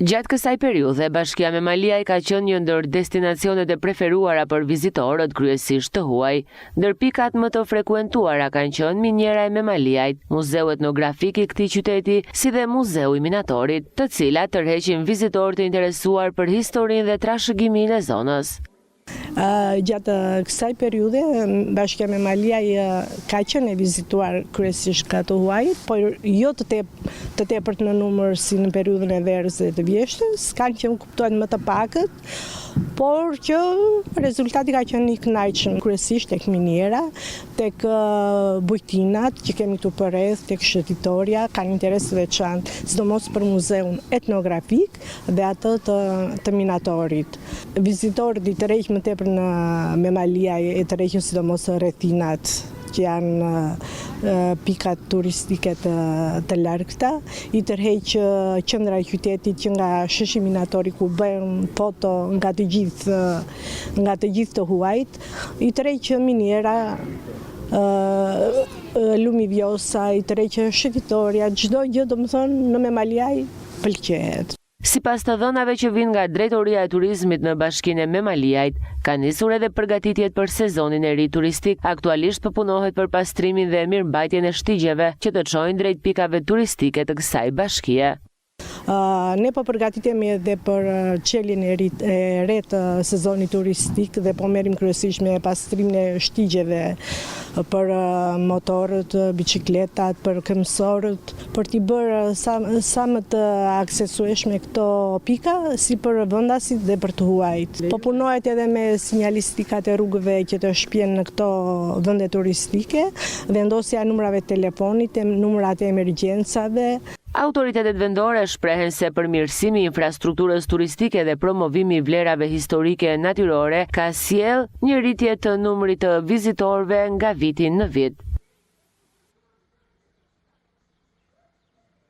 Gjatë kësaj periudhe, Bashkia Memaliaj ka qenë një ndër destinacionet e preferuara për vizitorët, kryesisht të huaj. Ndër pikat më të frekuentuara kanë qenë Miniera e Memaliajt, Muzeu Etnografik i këtij qyteti, si dhe Muzeu i Minatorit, të cilat tërheqin vizitorë të interesuar për historinë dhe trashëgiminë e zonës. Gjatë kësaj periudhe, Bashkia Memaliaj ka qenë e vizituar kryesisht nga të huajt, por jo të tep, të tepërt në numër si në periudhën e verës dhe të vjeshtës, kanë qenë kuptohet më të pakët, por që rezultati ka qenë i kënaqshëm, kryesisht tek miniera, tek bujtinat që kemi këtu përreth, tek shëtitorja, kanë interes të veçantë, sidomos për muzeun etnografik dhe atë të, të minatorit. Vizitorët i tërheq më tepër në Memaliaj, e tërheqin sidomos rrethinat që janë pikat turistike të, të largëta. I tërheq qendra e qytetit që nga sheshi Minatori ku bëhen foto nga të gjithë nga të gjithë të huajt. I tërheq miniera lumi Vjosa, i tërheq shëtitorja, çdo gjë domethënë në Memaliaj pëlqehet. Sipas të dhënave që vijnë nga Drejtoria e Turizmit në Bashkinë e Memaliajt, kanë nisur edhe përgatitjet për sezonin e ri turistik. Aktualisht po punohet për pastrimin dhe mirëmbajtjen e shtigjeve që të çojnë drejt pikave turistike të kësaj bashkie. Ne po përgatitemi edhe për çeljen e re të sezonit turistik dhe po merrem kryesisht me pastrimin e shtigjeve për motorët, biçikletat, për këmbësorët, për t'i bërë sa, sa më të aksesueshme këto pika, si për vendasit dhe për të huajt. Po punohet edhe me sinjalistikat e rrugëve që të shpien në këto vende turistike, vendosja e numrave të telefonit, numrat e emergjencave. Autoritetet vendore shprehen se përmirësimi i infrastrukturës turistike dhe promovimi i vlerave historike e natyrore ka sjellë një rritje të numrit të vizitorëve nga viti në vit.